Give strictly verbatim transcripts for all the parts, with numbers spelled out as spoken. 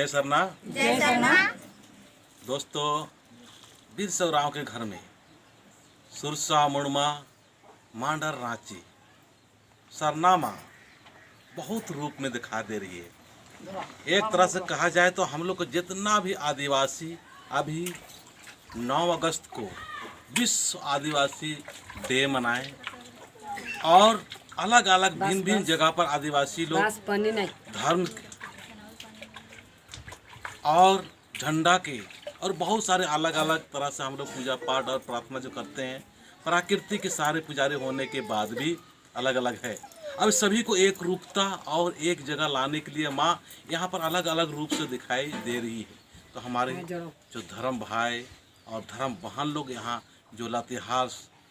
सरना। जय सरना। दोस्तों, बिरसा उराँव के घर में सुरसा, मुड़मा, मांडर, राँची, सरना माँ बहुत रूप में दिखा दे रही है। एक तरह से कहा जाए तो हम लोग को जितना भी आदिवासी अभी नौ अगस्त को विश्व आदिवासी डे मनाए और अलग-अलग, भिन्न-भिन्न जगह पर आदिवासी लोग धर्म और झंडा के और बहुत सारे अलग-अलग तरह से हम लोग पूजा पाठ और प्रार्थना जो करते हैं, प्रकृति के सारे पुजारी होने के बाद भी अलग-अलग है। अब सभी को एक रूपता और एक जगह लाने के लिए माँ यहाँ पर अलग-अलग रूप से दिखाई दे रही है। तो हमारे जो धर्म भाई और धर्म बहन लोग यहाँ जो लातेहार,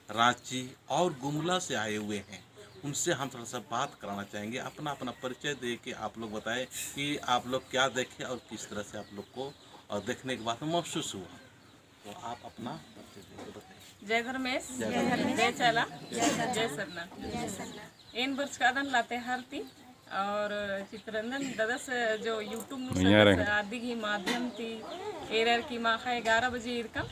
राँची और गुमला से आए हुए हैं, उनसे हम थोड़ा सा बात कराना चाहेंगे। अपना, अपना परिचय दे के आप लोग बताएं कि आप लोग क्या देखे और किस तरह से आप लोग को, अ, देखने के बाद में महसूस हुआ। तो आप अपना परिचय दे के बताइए। जय धर्मेस, जय धर्मेस। जय चाला, जय सरना। एन बरचकादन लातेहार ती और चितरंजन ददस जो YouTube नू आदि ही माध्यम ती एरर की माखा ग्यारह बजे ईरकम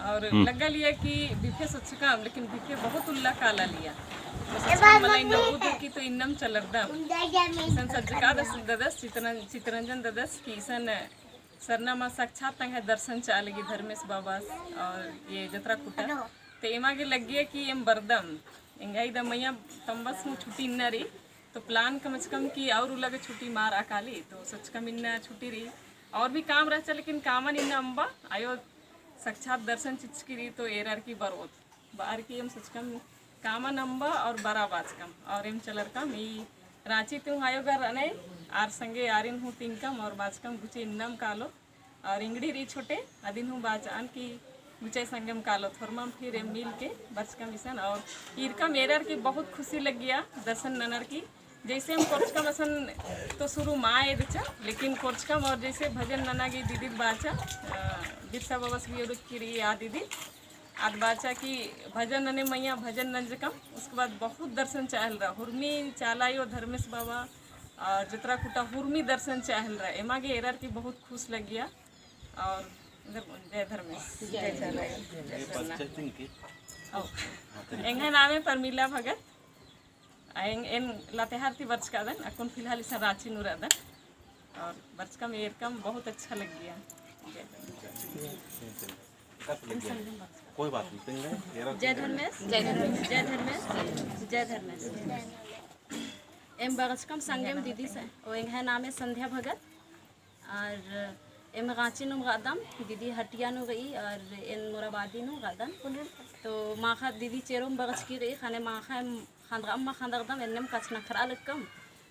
और लग्गा लिया कि बिफे सोचकम, लेकिन बिफे बहुत उल्ला काला लिया। तो सोचकम मला इन्ना बुद्धि की तो इन्नम चलरदम। इसन सज्जकादस ददस चितरंजन, चितरंजन ददस की इसन सरना मा साक्षात तंग्है दर्शन चालगी धर्मेस बाबास और ये जतरा खुटा। ते एमा गे लग्गिया कि एम बरदम, एंग्है इदा मइय्याँ तम्बस हूँ छुट्टी इन्ना रई, तो plan कम से कम कि और उल्ला गे छुट्टी मारआ काली, तो सोचकम इन्ना छुट्टी रई, और भी काम रहचा, लेकिन कामन इन्ना अम्बा, आयो साक्षात दर्शन चिच्चकी रई, तो एरर की बरओत। बअर की एम सोचकम कामन अम्बा और बरआ बाचकम और एम चलरकम ई राँची ती हूँ आयो गर अनय आर संगे आरिन हूँ तिंगकम और बाचकम गुचे इन्नम कालो और इंगड़ी रई छोटे अदिन हूँ बाचन की गुचे संगेम कालो थोरमम फिर एम मिल के बरचकम इसन और ईरकम एरर की बहुत खुशी लग्गिया दर्शन ननर की। जैसे एम कोरचकम असन तो शुरू मा एदचा, लेकिन कोरचकम और जैसे भजन नना गे दीदी बाचा, अ, बिरसा बाबस भी ओदुक किरी आ दीदी, आद बाचा कि भजन नने मइय्याँ भजन नंजकम, उसके बाद बहुत दर्शन चाहेलरा, हुरमी चाला आयो धर्मेस बाबा, अ, जतरा खुटा हुरमी दर्शन चाहेलरा, एमा गे एरर की बहुत खुश लग्गिया। और जय धर्मेस, जय चाला आयो। एंग्है नामे परमिला भगत। एन, एन लातेहार ती बरचकादन, अक्कुन फिलहाल इसन राँची नू रअदन। और बरचकम एरकम बहुत अच्छा लग्गिया। कोई बात नहीं। जय धर्मेस, जय धर्मेस, जय धर्मेस, जय धर्मेस। एम बरचकम संगेम दीदी से, ओ एंग्है नामे संध्या भगत। और एम राँची नू रअदम, दीदी हटिया नू रई, और एन मोराबादी नू रअदन। तो माखा दीदी चेरोम बरचकी रई, ख़ने माखा एम ख़ंदरअम मा ख़ंदरदम, एन्नेम कछनखरआ लक्कम।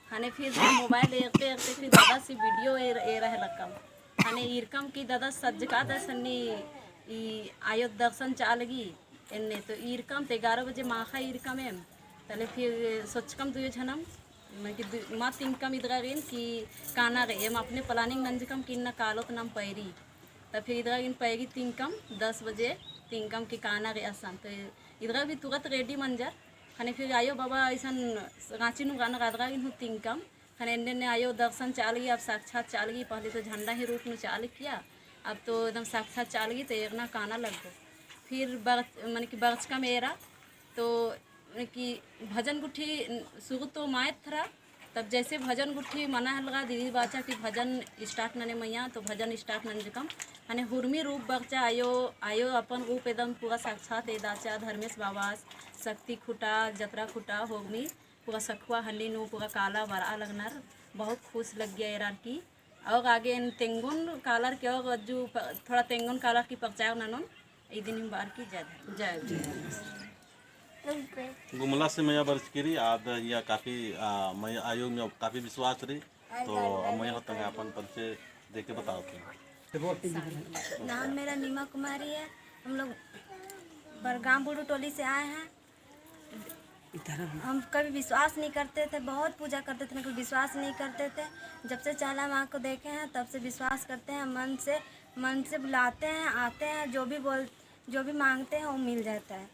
ख़ने फिर mobile एरते एरते फिर ददस video एर, एरा हेलक्कम। ख़ने ईरकम कि ददस सज्जकादस हन्नी ई आयो दर्शन चालगी। एन्ने तो ईरकम ते ग्यारह बजे माखा ईरकम एम। तले फिर सोचकम दुयो झनम, मतलब कि दु-, मा तिंगकम इदगा गे कि काना गे, एम अपने planning नंजकम कि इन्ना कालोत नाम पैरी। तब फिर इदगा गे पैरी तिंगकम, दस बजे तिंगकम कि काना गे असन। तो इदगा भी तुरत ready मंजर। ख़ने फिर आयो बाबा इसन राँची नू रअनर अदगा गे हूँ तिंगकम। ख़ने एन्ने एन्ने आयो दर्शन चालगी, अब साक्षात चालगी, पहले तो झंडा ही रूप नू चालगिया, अब तो एकदम साक्षात चालगी, तो एरना काना लग्गो। फिर बरच-, मने कि बरचकम एरा, तो मने कि भजन गुट्ठी शुरू तो मा एथरा, तब जैसे भजन गुट्ठी मना हेलरा, दीदी बाचा कि भजन start नने मइय्याँ, तो भजन start नंजकम। ख़ने हुरमी रूप बरचा आयो, आयो अपन रूप एकदम पूरा साक्षात एदाचा, धर्मेस बाबास, शक्ति खुटा, जतरा खुटा, होगमी, पूरा सखुआ हन्नी नू पूरा काला बरआ लगनर, बहुत खुश लग्गिया एरर की। और आगे एन तेंगोन कालर की और अज्जु प-, थोड़ा तेंगोन कालर की परचार ननोन, इदिन बअर की जय धर्म। जय धर्म। गुमला से मइय्याँ बरचकी रई, आद इया काफी, आ, मइय्याँ आयो में काफी विश्वास रई, तो मइय्याँ होतंग अपन परिचय देके बताओ तो। नाम मेरा नीमा कुमारी है, हम लोग बरगाम बुडू टोली से आए हैं। हम कभी विश्वास नहीं करते थे, बहुत पूजा करते थे, लेकिन विश्वास नहीं करते थे। जब से चाला माँ को देखे हैं, तब से विश्वास करते हैं, मन से, मन से बुलाते हैं, आते हैं, जो भी बोल, जो भी मांगते हैं, वो मिल जाता है।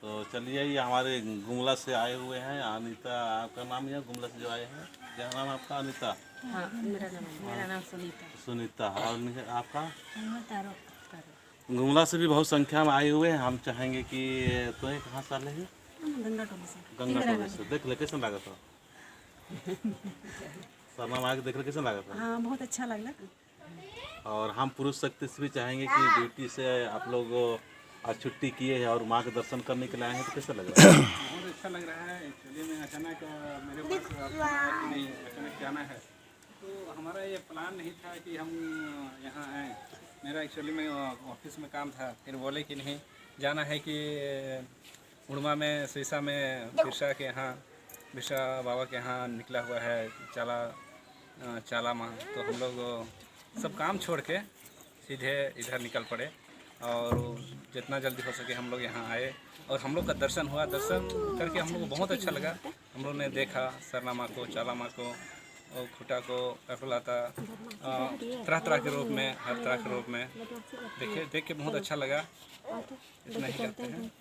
तो चलिए, ये हमारे गुमला से आए हुए हैं अनिता, आपका नाम, ये गुमला से जो आए हैं, क्या नाम है आपका? अनिता। हाँ, मेरा नाम है। मेरा नाम सुनीता। सुनीता, और निक-, आपका? मोर तारो। तारो। गुमला से भी बहुत संख्या में आए हुए हैं। हम चाहेंगे कि तोय कहाँ से आले हो? हम गंगा टोली से। गंगा टोली से। देख ले, कैसन लागत हो? सरना माई के देख ले, कैसन लागत हो? हाँ, बहुत अच्छा लगला। और हम पुरुष शक्ति से भी चाहेंगे कि ड्यूटी से आप लोग आज छुट्टी किए हैं और माँ के दर्शन करने के लिए आए हैं, तो कैसा लग रहा है? बहुत अच्छा लग रहा है। Actually में अचानक, अ, मेरे पास option आया कि नहीं, अचानक जाना है, तो हमारा ये plan नहीं था कि हम यहाँ आएँ। मेरा actually में, अ, office में काम था, फिर बोले कि नहीं, जाना है कि, अ, उड़मा में सुइसा में बिरसा के यहाँ, बिरसा बाबा के यहाँ निकला हुआ है चाला, अ, चाला माँ। तो हम लोग, अ, सब काम छोड़ के सीधे इधर निकल पड़े और जितना जल्दी हो सके हम लोग यहाँ आए और हम लोग का दर्शन हुआ। दर्शन करके हम लोग को बहुत अच्छा लगा। हम लोग ने देखा सरना माँ को, चाला माँ को, और खुटा को, अकुलाता, अ, तरह तरह के रूप में, हर तरह के रूप में देखे, देख के बहुत अच्छा लगा। इतना ही कहते हैं।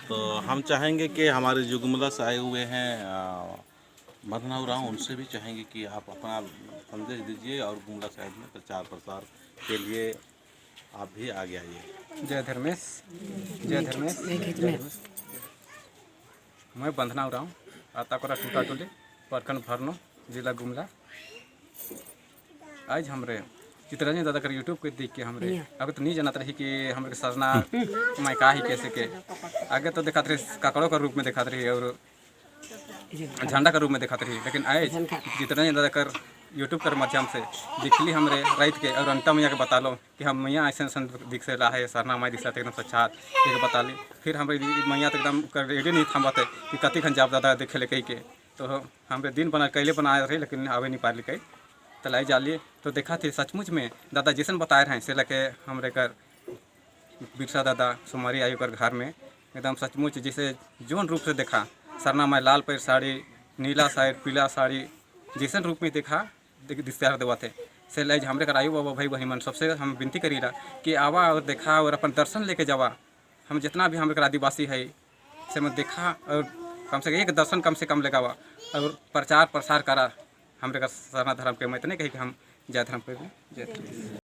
तो हम चाहेंगे कि हमारे जो गुमला से आए हुए हैं, अ, बंधना उराँव, उनसे भी चाहेंगे कि आप अपना संदेश दीजिए और गुमला साइड में प्रचार प्रसार के लिए आप भी आगे आइए। जय धर्मेस, जय धर्मेस, जय धर्मेस। मैं बंधना उराँव, अत्ताकोरा टूटा टोली, प्रखंड भरनो, जिला गुमला। आज हमरे चितरंजन दादा कर YouTube के देख के हमरे, आगे तो नहीं जानत रही कि हमरे सरना माई का ही कैसे के। आगे तो देखत रही काकड़ो का रूप में देखत रही और झंडा का रूप में देखत रही, लेकिन आज चितरंजन दादा कर YouTube कर माध्यम से दिखली हमरे रात के और अनिता मइया के बतालो कि हम मइया ऐसन ऐसन दिखसे ला है, सरना माई दिखसे एकदम साक्षात, ये बताली। फिर हमरे ई मइया तो एकदम कर रेडी नहीं थम्बत है कि कति खन जाब दादा देखे ले कहि के। तो हमरे दिन बना, कैले बना रहे, लेकिन आवे नहीं पारली कई। तलाई जाली, तो देखा थी सचमुच में दादा जैसन बताए रहे, से लके हमरे कर बिरसा दादा, सोमारी आयो कर घर में एकदम सचमुच जैसे जोन रूप से देखा, सरना माई लाल पैर साड़ी, नीला साड़ी, पीला साड़ी, जैसन रूप में देखा, देख, दिस्तार देवा थे। से लैज हमरे कर आयो बाबा, भाई बहिन मन, सबसे हम विनती करीला कि आवा और देखा और अपन दर्शन लेके जावा। हम जितना भी हमरे कर आदिवासी है, से मन देखा और कम से कम एक दर्शन कम से कम लगावा और प्रचार प्रसार करा हमरे कर सरना धर्म के। मैं इतने कही कि हम जय धर्म के, जय धर्म।